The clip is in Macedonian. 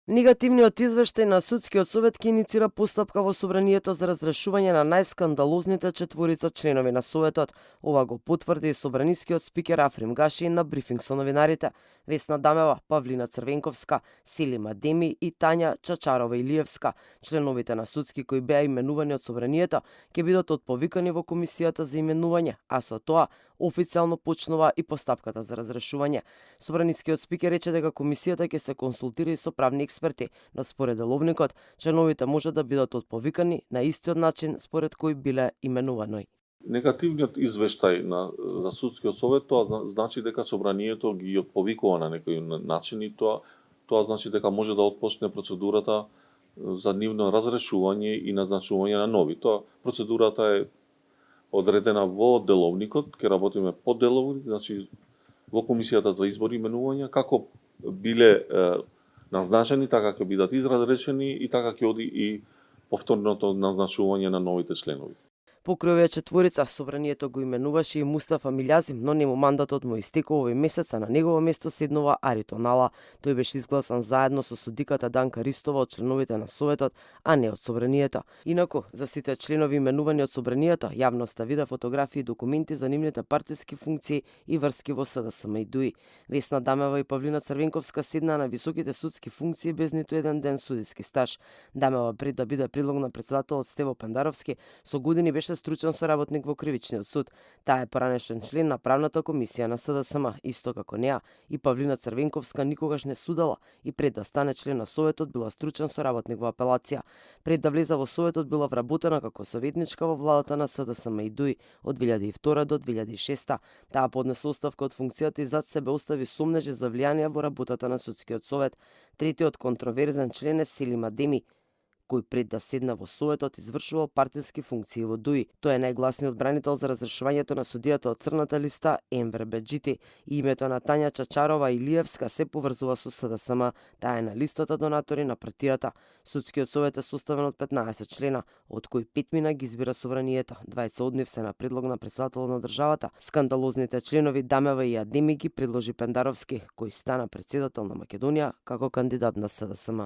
Негативниот извештај на судскиот совет ќе иницира постапка во собранието за разрешување на најскандалозните четворица членови на советот. Ова го потврди и собранискиот спикер Африм Гаши на брифинг со новинарите. Весна Дамева, Павлина Црвенковска, Селима Деми и Тања Чачарова Илиевска, членовите на судски кои беа именувани од собранието, ќе бидат отповикани во комисијата за именување, а со тоа официјално почнува и постапката за разрешување. Собранискиот спикер рече дека комисијата ќе се консултира и со правни експерти, но според деловникот, членовите може да бидат отповикани на истиот начин според кој биле именувани. Негативниот извештај за судскиот совет, тоа значи дека собранието ги отповикува на некој начин и тоа значи дека може да отпочне процедурата за нивно разрешување и назначување на нови. Процедурата е одредена во деловникот, ќе работиме по деловник, значи во комисијата за избор и именување, како биле назначени, така ќе бидат изразрешени и така ќе оди и повторното назначување на новите членови. Покрај овие четворица, собранието го именуваше и Мустафа Милјазим, но нему мандатот му истекува овој месец, а на негово место седнува Ари Тонала. Тој беше изгласан заедно со судиката Данка Ристова од членовите на Советот, а не од собранието. Инаку, за сите членови именувани од собранието, јавноста вида фотографии и документи за нивните партиски функции и врски во СДСМ и ДУИ. Весна Дамева и Павлина Црвенковска седнаа на високите судски функции без ниту еден ден судиски стаж. Дамева пред да биде прилог на претседателот Стево Пендаровски, со години беше стручен соработник во Кривичниот суд. Таа е поранешен член на правната комисија на СДСМ, исто како неа и Павлина Црвенковска никогаш не судела и пред да стане член на советот била стручен соработник во апелација. Пред да влезе во советот била вработена како советничка во владата на СДСМ и ДУИ од 2002 до 2006. Таа поднесе оставка од функцијата и зад себе остави сомнежи за влијание во работата на судскиот совет. Третиот контроверзен член е Селима Деми, кој пред да седна во советот извршувал партиски функции во ДУИ. Тој е најгласниот бранител за разрешувањето на судијата од црната листа Енвер Беџити. И името на Тања Чачарова Илиевска се поврзува со СДСМ. Таа е на листата донатори на партијата. Судскиот совет е составен од 15 члена, од кои 5 ги избира собранието. 20 од нив се на предлог на претседателот на државата. Скандалозните членови Дамева и Адеми ги предложи Пендаровски, кој стана претседател на Македонија како кандидат на СДСМ.